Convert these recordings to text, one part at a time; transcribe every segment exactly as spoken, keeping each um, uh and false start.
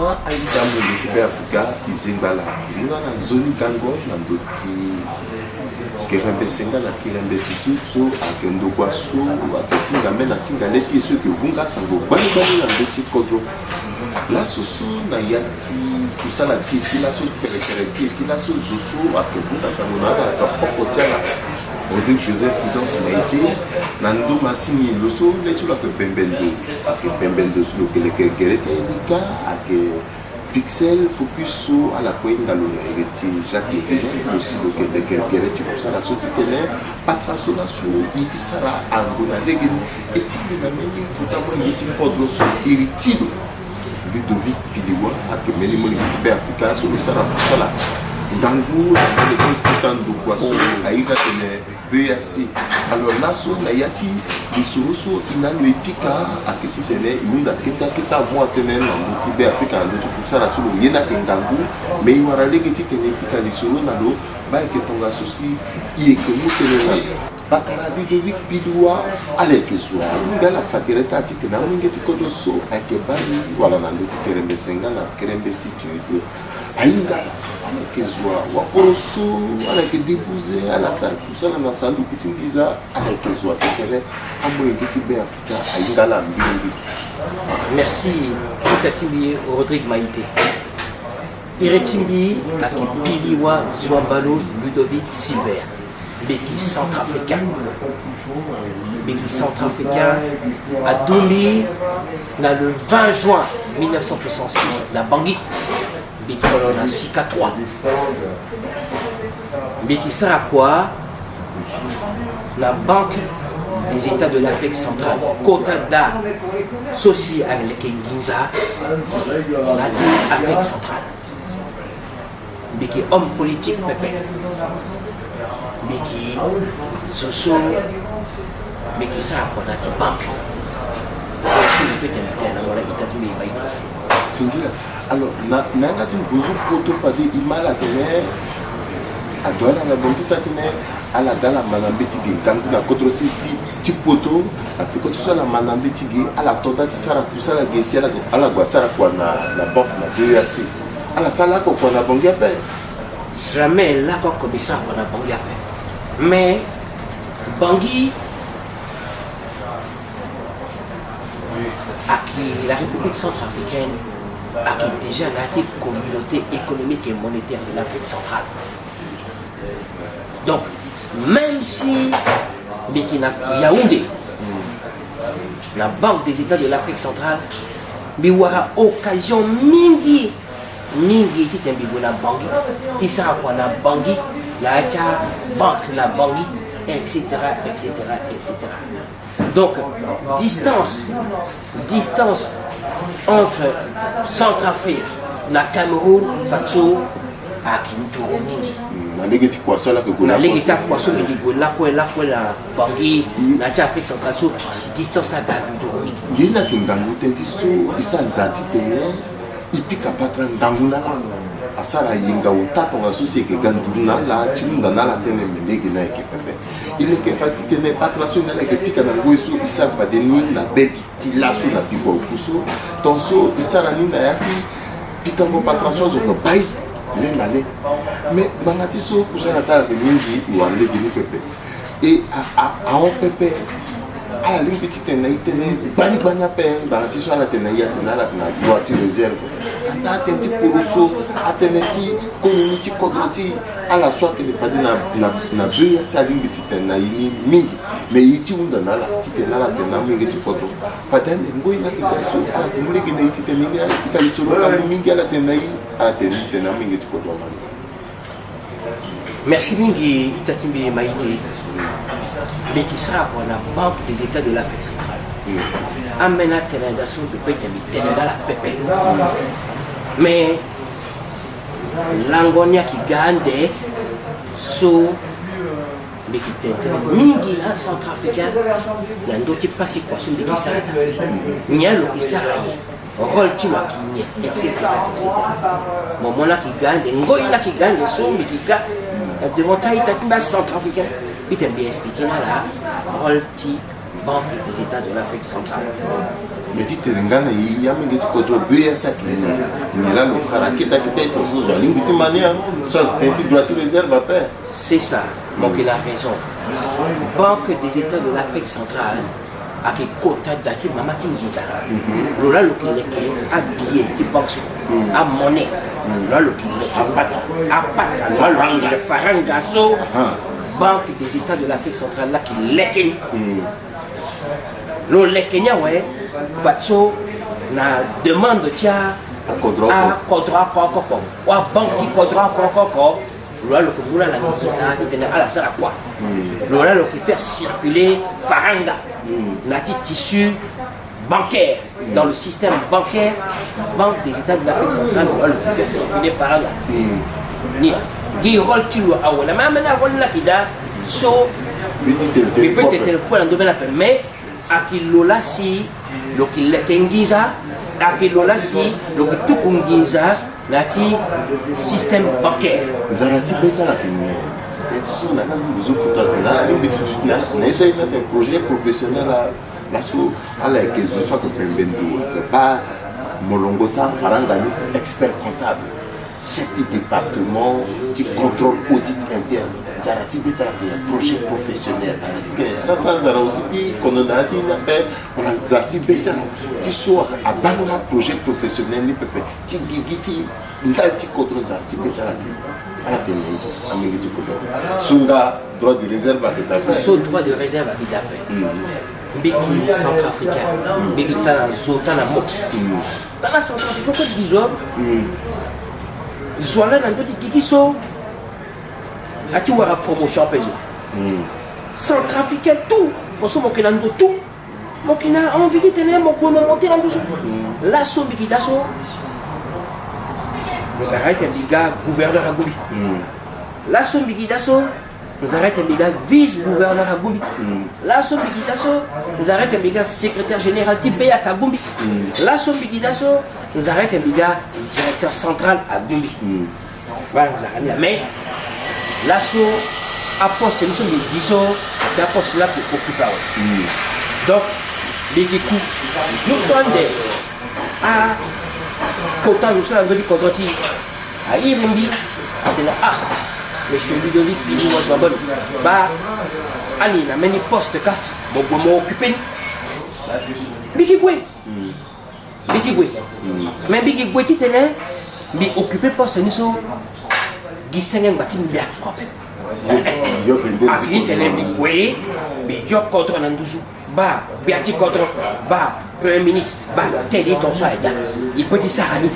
Aida, amondo ti Beafrika, e zengba ala. Mbi na nzoni gango na ndö ti kerembese nga na kerembese ti so ayeke ndokua so ayeke singa mbeni asinga le ti e so ayeke vunga sango gbani gbani na ndö ti kodro. Laso so na ya ti kusala ti e ti laso, kerekere ti e ti laso, zo so ayeke vunga sango na ala na oko ti ala, Rodrigue Joseph Prudence Maïté, na ndö masini lo so le ti lo ayeke bembe ndo. Ayeke bembe ndo so lo yeke leke gere ti e ni kâ, ayeke Pixel Focus so ala kue hinga lo na iri ti Jacques Le Guyenne, lo si lo yeke leke gere ti kusala so titene patara so laso e ti sara ango na legeni. E tingbi na mbeni kota molenge ti kodro so iri ti lo, Ludovic Piliwa, ayeke mbeni molenge ti Beafrika so lo sara kusala ngangu na mbeni kota ndokua so airi atene B E A C. Alors laso na ya ti lisoro so e na lo e pika ayeke titene e hunda kete akete amu atënë na ndö ti Beafrika na ndö ti kusala ti lo, ye ni ayeke ngangu. Me e wara lege titene e pika lisoro na lo, baa ayeke tongaso si e yeke mu tënë na lo. Pakara Ludovic Piliwa, ala yeke zo, mbi ala fa tere ti ala titene amolenge ti kodro so ayeke baa ni wala na ndö ti kerembese nga na kerembese ti ahinga, ala yeke zo, wakoro so ala yeke débouze, ala sara kusala na sanduku ti nginza, ala yeke zo titene amolenge ti Beafrika ahinga ala mingi. Merci. Ita ti mbi Rodrigue Maïté. Iri ti mbi ayeke Piliwa Zoambalo Ludovic Silbert. Mbi yeke centrafricain. Mbi yeke centrafricain. Adumbi na le vingt juin mille neuf cent soixante-six na Bangui. Mbi tolo na Sika trois. Mbi yeke sara kua na Banque des États de l'Afrique centrale, kota da so si aleke nginza na ya ti Afrique centrale. Mbi yeke homme politique pepe. Mbi yeke zo so mbi yeke sara kua na ya ti banque. Mbi yeke tene na mo na ita ti mbi e ma ita. Singila. Alors, na, na yanga ti ngonzo poto fade e ma ala atene ado ala na Bangui ti atene ala ga ala ma na mbeti ge ngangu na kodro sese ti, ti poto. Na peko ti so ala ma na mbeti ge, ala to da ti sara kusala ge si ala, ala gue asara kua na, na banque na B E A C. Ala sara lakue kua na Bangui ape? Jamais lakue oko mbi sara kua na Bangui ape. Mais Bangui ayeke, la République centrafricaine ayeke déjà na ya ti Communauté économique et monétaire de l'Afrique centrale. Donc, même si mbi yeke na Yaoundé, na Banque des États de l'Afrique centrale, mbi wara occasion mingi, mingi titene mbi gue na Bangui, ti sara kua na Bangui, na ya ti abanque na Bangui, et cetera, et cetera, et cetera. Donc, distance, distance entre Centrafrique na Cameroun, fadeso ayeke nduru mingi. Mm, na lege ti kua so ala yeke gue lakue. Na lege ti akua so mbi yeke gue lakue, lakue na Bangui, na ya ti Afrique centrale so, distance ni aga nduru mingi. Ye ni ayeke ngangu tënë ti so e sara nzara titene e pika patara ngangu na ala. Asara yenga ota tongaso si e yeke ga nduru na ala ti hunda na ala tënë, me lege ni ayeke pepe. E leke fa titene patara so ni ala yeke pika na ngoi so e sara fade ni na be ti laso na bikua oku so. Tongaso e sara ni na ya ti pikango patara so azo yeke bai le na le. Me ngbanga ti so kusala ti ala ayeke mingi, e wara lege ni pepe. E a, a, ahon pepe. Ala lingbi titene na e tene gbani gbani ape, ngbanga ti so ala tene na e atene ala tene na droit ti réserve. Ata atënë ti poroso, atënë ti konomi ti kodro ti ala so atene fade na, na, na be ya si alingbi titene na e ni mingi. Me e ti hunda na ala titene ala tene na amolenge ti kodro. Fade ande ngoi ni ayeke ga so ala yeke mu lege na e titene e ni ala pika lisoro amu mingi, ala tene na e, ala tene titene amolenge ti kodro amu. Merci mingi ita ti mbi Maïté. Mbi yeke sara kua na Banque des États de l'Afrique centrale. Ambeni atene da so mbi pe tene mbi tene na ala pepe. Mais lango ni ayeke ga ande so mbi yeke tene tënë mingi na acentrafricain na ndö ti pasi kua so mbi yeke sara. Nyen lo yeke sara ye? Rôle ti lo ayeke nyen, et cetera, et cetera. Mo mo ni ayeke ga ande, ngoi ni ayeke ga ande so mbi yeke ga na devant ti a-ita ti mbi acentrafricain, mbi tene mbi expliqué na ala rôle ti Banque des États de l'Afrique centrale. Mais ti tene nga na e, amolenge ti kodro B E A C ayeke nyen? Nyen laa lo sara? Akete akete, tongaso zo alingbi ti ma ni, so ayeke tënë ti droit ti réserve ape. C'est ça. Mo yeke na raison. Banque des États de l'Afrique centrale ayeke kota da ti mama ti nginza. Lo laa lo yeke leke abillet ti banque so, amonnaie. Lo laa lo yeke leke apata, apata, lo laa lo yeke leke faranga so. Banque des États de l'Afrique centrale laa yeke leke ni. Lo leke ni awe, fadeso na demande ti a, akodro, akodro oko oko, wala banque ti kodro oko oko, lo laa lo yeke mu na ala nginza titene ala sara kua. Lo laa lo yeke faire circuler faranga na ti tissu bancaire. Dans le système bancaire, Banque des États de l'Afrique centrale, lo laa lo yeke faire circuler faranga. Ni gi rôle ti lo awe na ma, ma na rôle ni laa ayeke daa so. Mbi peut tene kue na ndö mbeni ape, mais ayeke lo laa si lo yeke leke nginza, ayeke lo laa si lo yeke tuku nginza na ya ti système bancaire. Nzara ti be ti ala ayeke nyen? Be ti so na nga mbi zo kota na mbi ti na ye so aye ti atene projet professionnel la. Laso ala yeke zo so ayeke pembe ndo, ayeke baa molongo ti afaranga ni, expert comptable, chef ti département ti contrôle audit interne. Nzara ti be ti ala ayeke projet professionnel. Ala ti ke ala sara nzara aussi ti kondo na ya ti ni ape. Wala nzara ti be ti ala ti so abaa nga projet professionnel ni pepe ti gigi ti ndali ti kodro, nzara ti be ti ala ayeke. Ala tene na e, amolenge ti kodro, so nga droit de réserve ayeke daa ape. So droit de réserve ayeke daa ape. Mbi yeke centrafricain. Mbi yeke tana zo, tana mo. Tana centrafricain kue ti gi zo. Zo alaa na ndö ti gigi so ati wara promotion ape zo. Centrafricain tout, mo so mo yeke na ndo tout, mo yeke na envie titene mo gue mo monte na nduzu. Laso mbi yeke daa so, mo zara ete mbi ga gouverneur agumbi. Laso mbi yeke daa so, Nzara ete mbi ga vice gouverneur agumbi. Laso mbi gi daa so, nzara ete mbi ga secrétaire général ti B E A C agumbi. Laso mbi gi daa so, nzara ete mbi ga directeur central agumbi. Wala nzara ni la, mais laso aposte ni so mbi gi so, ake aposte la mbi occupé awe. Donc mbi gi ku jour so ande akota zo so na ndö ti kodro ti e. Airi mbi, atene ah, monsieur Ludovic Pili, moi je m'abonne. Baa ani na mbeni poste ka, mo gue mo occupé ni. Mbi ki gue. Mbi ki gue. Mais mbi ki gue titene mbi occupé poste ni so gi senge ngba ti mbi ape. Ake titene mbi gue, mbi yo kodro na nduzu. Baa gbia ti kodro, baa premier ministre, baa tene tongaso aye daa, e peut ti sara ni.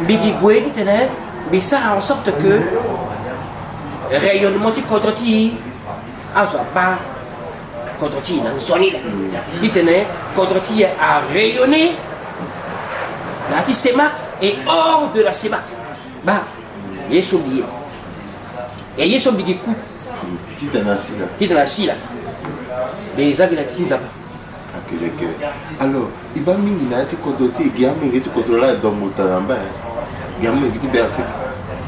Mbi gi gue titene mbi sara en sorte que rayonnement ti kodro ti e azo abaa kodro ti e na nzoni laa. Titene kodro ti e arayonné na ya ti CEMAC et hors de la CEMAC. Baa ye so mbi ye. E ye so mbi gi ku. Titene asi laa. Titene asi laa. Mbi za mbi na ti ti nzapa. Ake leke. Alors e baa mingi na ya ti kodro ti e, gi amolenge ti kodro laa e dongo ota na mba, e gi amolenge ti Beafrika.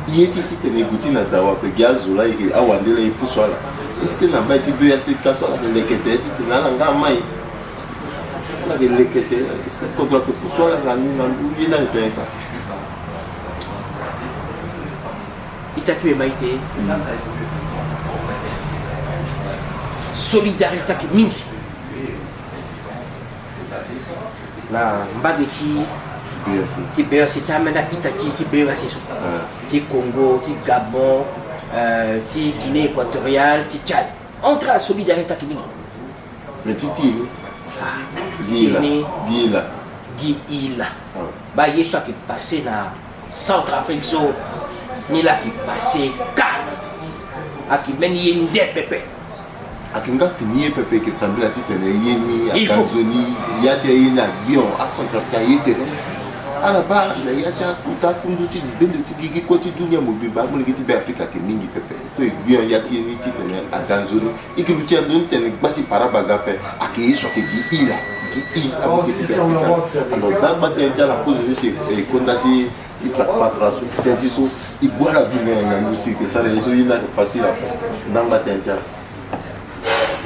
E ye ti e titene e gue ti na dawa ape, gi azo laa e yeke awande laa e pusu ala. Est-ce que na mbai ti Beafrika so ala yeke leke tere titene ala nga amai? Ala yeke leke tere, est-ce que kodro ape pusu ala nga ni na ndu ye ni aye tongana e ka? Ita ti mema ite. Solidarité ayeke mingi na mbage ti Beafrika, ti ambeni a-ita ti, ti Beafrika so, ti Congo, ti Gabon, euh, ti Guinée équatoriale, ti Tchad. Entre ala solidarité ayeke mingi. Mais ti ti e ni? Ah, gi ti e ni gi ila. Gi ila. Ah. Baa ye so ayeke passé na Centrafrique so, ni laa ayeke passé kâ. Ayeke mbeni ye nde pepe. Ayeke nga fini ye pepe, e yeke sambela titene ye ni, il faut, aga nzoni, ya ti e ye ni agbion, aCentrafricain aye tere. Ala baa na ya ti akota kundu ti bendo ti gigi kue ti dunia mobimba, amolenge ti Beafrika ayeke mingi pepe. Fo e gbion ya ti ye ni titene aga nzoni. E yeke luti ando ni titene gba ti paraba aga ape. Ayeke ye so ayeke gi ila, gi i, amolenge ti Beafrika. Alors dangba tënë ti ala, kozo ni si e konda ti, ti pa-, patara so, tënë ti so e gue ala dunia na ngu si e yeke sara ye so ye ni ayeke facile ape. Dangba tënë ti ala.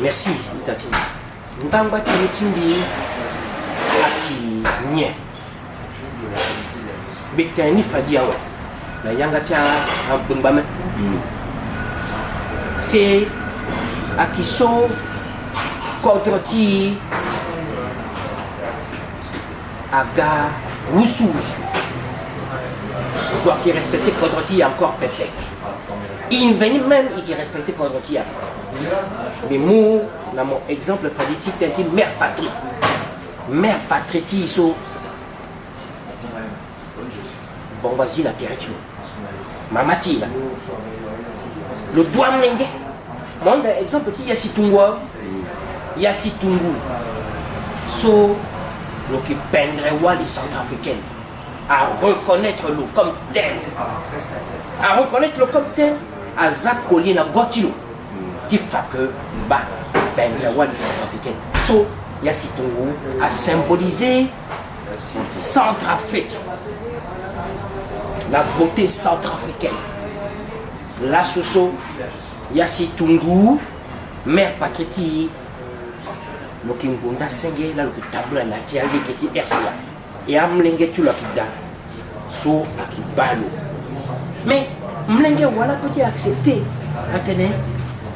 Merci ita ti mbi. Ndangba tënë ti mbi, Aki nyen? Mbi tene ni fade awe na yanga ti angbengba me. Se aki so kodro ti e aga wusuwusu. Zo aki respecté kodro ti e encore pepe. E veni même e ki respecté kodro ti e. Mbi mu na mo exemple fade ti tene ti mère patrie. Mère patrie ti e so, bongo azi na tere ti lo. Mama ti e laa, lo dua molenge. Mo hunda exemple ti Yassi Toungou. Yassi Toungou so lo ki pendre wali centrafricaine, a reconnaître lo comme tel. A reconnaître lo comme tel. Aza kolie na go ti lo ti fa ke ba pendre wali centrafricaine. So Yassi Toungou a symboliser Centrafrique, la beauté centrafricaine. Laso so Yassi Toungou, mère patrie ti e, lo ki ngonda senge laa lo ki tambula na ya ti alege ti R C A. E amolenge ti lo aki daa so aki baa lo. Mais molenge wala peut ti accepter atene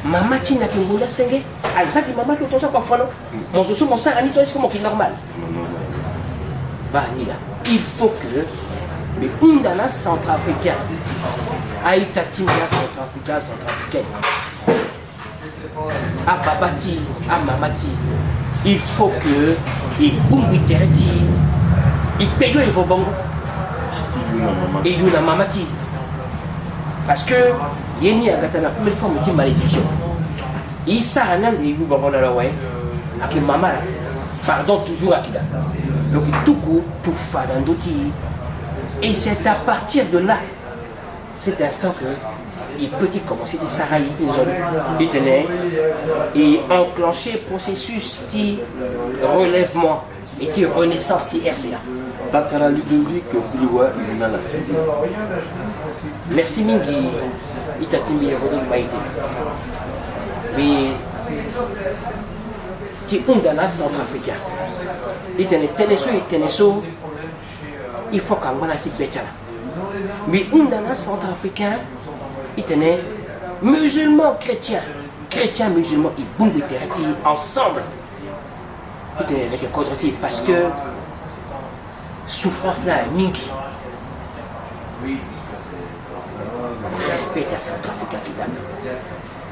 mama ti e na ki ngonda senge. Aza gi mama ti lo tongaso akua fano. Mo zo so mo sara ni tongaso mo ki normal. Baa ni laa, il faut que mbi hunda na acentrafricain, a-ita ti mbi acentrafricain, acentrafricaine, ababa ti e, amama ti e, il faut que e bongbi tere ti e, e kpe yo e vo bongo. E yu na mama ti e. Parce que ye ni aga tana première forme ti malédiction. E sara ni ande e yu bongo na lo awe. Ayeke mama laa, pardon toujours ayeke daa. Lo yeke tuku tufa na ndö ti e. Et c'est à partir de là, cet instant que e peut ti commencer ti sara ye ti nzoni. E tene e enclencher processus ti relèvement et ti renaissance ti R C A. Bakara Ludovic Filiwa, e mu na ala si. Merci mingi, ita ti mbi Rodrigue Maïté. Mbi ti hunda na acentrafricain. E tene tënë so e tene so, il faut que angba na ti be ti ala. Mbi hunda na acentrafricain, e tene musulman chrétien, chrétien musulman, e bongbi tere ti e ensemble. E tene ayeke kodro ti e parce que souffrance ni ayeke mingi. Respect ti acentrafricain ayeke daa.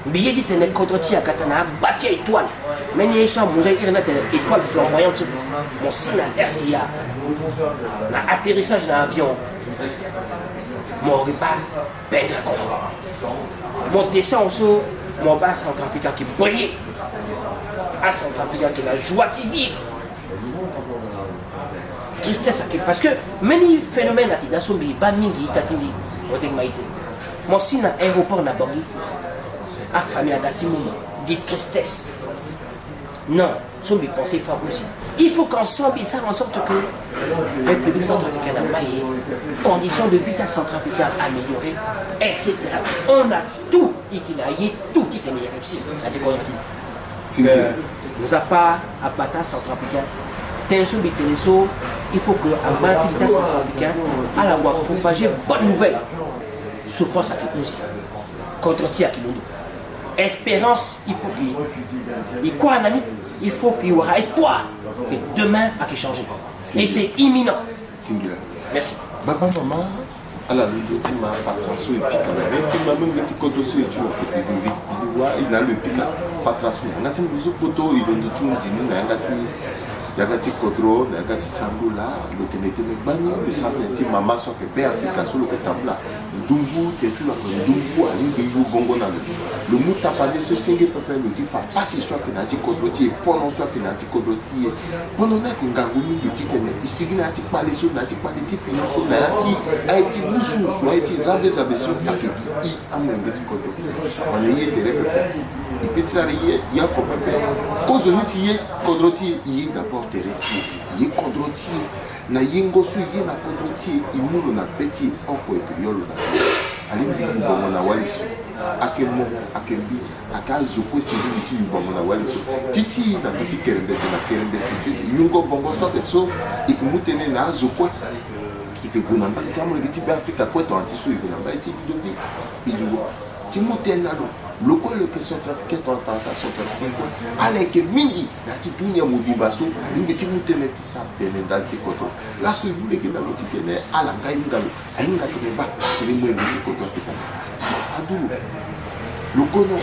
Mbi ye ti tene kodro ti e aga tana agba ti a-étoile. Mbeni ye so amu nzoni iri ni atene étoile flamboyante. Mo si na R C A na atterrissage na avion, mo riba pendre kodro. Mo descend so, mo baa acentrafricain ayeke briller. Acentrafricain ayeke na joie ti vivre. Tristesse ayeke, parce que mbeni phénomène ayeke daa so mbi baa mingi, ita ti mbi Rodrigue Maïté. Mo si na aéroport na Bangui, afamille aga ti mu mo gi tristesse. Non, so mbi pensé fâ aussi. Il faut qu'ensemble e sara en sorte que République centrafricaine aba ye, condition de vie ti acentrafricain amélioré, et cetera. On a tout. E yeke na ye tout ti tene e réussir na ti kodro ti e. Singila. Nzapa abata acentrafricain. Tënë so mbi tene so, il faut que angba na fini ti acentrafricain ala gue propager bonne nouvelle. Souffrance ayeke use, kodro ti e ayeke londo. Espérance, il faut que e kue na ni, il faut que e wara espoir que demain ayeke changer. Et c'est imminent. Singila. Merci. Baba, mama, ala londo ti ma, patara so e pika na be ti ma, même nde ti kodro so e ti wa, e na lo e pika patara so na yanga ti ngu so poto, e londo ti hundi ni na yanga ti, yanga ti kodro, na yanga ti sango laa. Lo tene tënë gbani, lo sara tënë ti mama so ayeke Beafrika so lo yeke tambula. Ndungu, tene ti lo ayeke ndungu, alingbi e yu bongo na lo. Lo mu tapande so senge pepe, lo ti fa pasi so ayeke na ya ti kodro ti e, pono so ayeke na ya ti kodro ti e. Pono ni ayeke ngangu mingi titene e sigi na ya ti kpale so, na ya ti kpale ti fini so, na ya ti aye ti wusuwusu, aye ti zabezabe so ayeke gi e amolenge ti kodro. Mo na e tere pepe. E peut ti sara e ye oko pepe. Kozoni si e ye kodro ti e, e ye d'abord tere ti e, e ye kodro ti e. Na yengo so e ye na kodro ti e, e mu lo na be ti e oko, e yeke yo lo na be. Alingbi e yu bongo na wali so. Ayeke mo, ayeke mbi, ayeke azo kue si mingi ti yu bango na wali so. Ti ti na ndö ti kerembese na kerembese ti yungo bongo so ayeke so, e yeke mu tënë na azo kue. E yeke gue na mbage ti amolenge ti Beafrika kue, tongana ti so e gue na mbage ti Ludovic, e gue ti mu tënë na lo. Lo kue lo yeke centrafricain, tongana tongana centrafricain kue, ala yeke mingi na ya ti dunia mobimba so, alingbi ti mu tënë ti sara tënë ndali ti kodro. Laso e mu lege na lo titene ala nga hinga lo, ahinga tene baa, tene molenge ti kodro ayeke baa. So adu lo, lo kono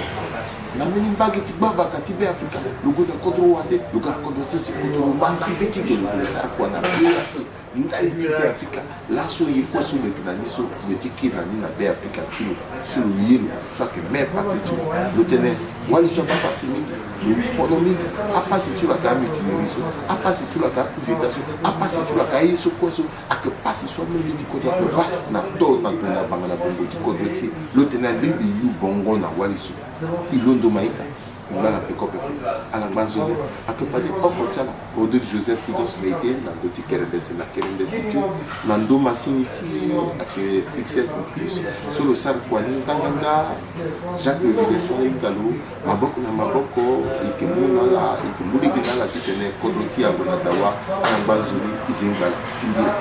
na mbeni mbage ti gbavaka ti Beafrika, lo gue na kodro wande, lo ga na kodro sese, kodro lo manda mbeti ge, lo gue lo sara kua na be asi ndali ti Beafrika. Laso ye kue so lo yeke na ni so, lo ye ti kiri na ni na Beafrika ti lo, so lo ye lo, so ayeke mê patrie ti lo. Lo tene wali so abaa pasi mingi, lo pono mingi. Apasi ti lo ayeke amutinerie so, apasi ti lo ayeke coup d'État so, apasi ti lo ayeke aye so kue so, ayeke pasi so amolenge ti kodro ayeke baa na to na ndo na banga na bongo ti kodro ti e. Lo tene alingbi yu bongo na wali so. E londo mainga. Ngba na peko pepe. Ala ngba nzoni. Ayeke fade oko ti ala, Rodrigue Joseph Prudence Meïté, na ndö ti kerembese na kerembese ti lo, na ndo masini ti ayeke Pixel for Plus, so lo sara kua ni nganganga. Jacques Levides so ahinga lo maboko na maboko, e yeke mu na ala, e yeke mu lege na ala titene kodro ti e ague na dawa. Ala ngba nzoni, e zi ngba, singila.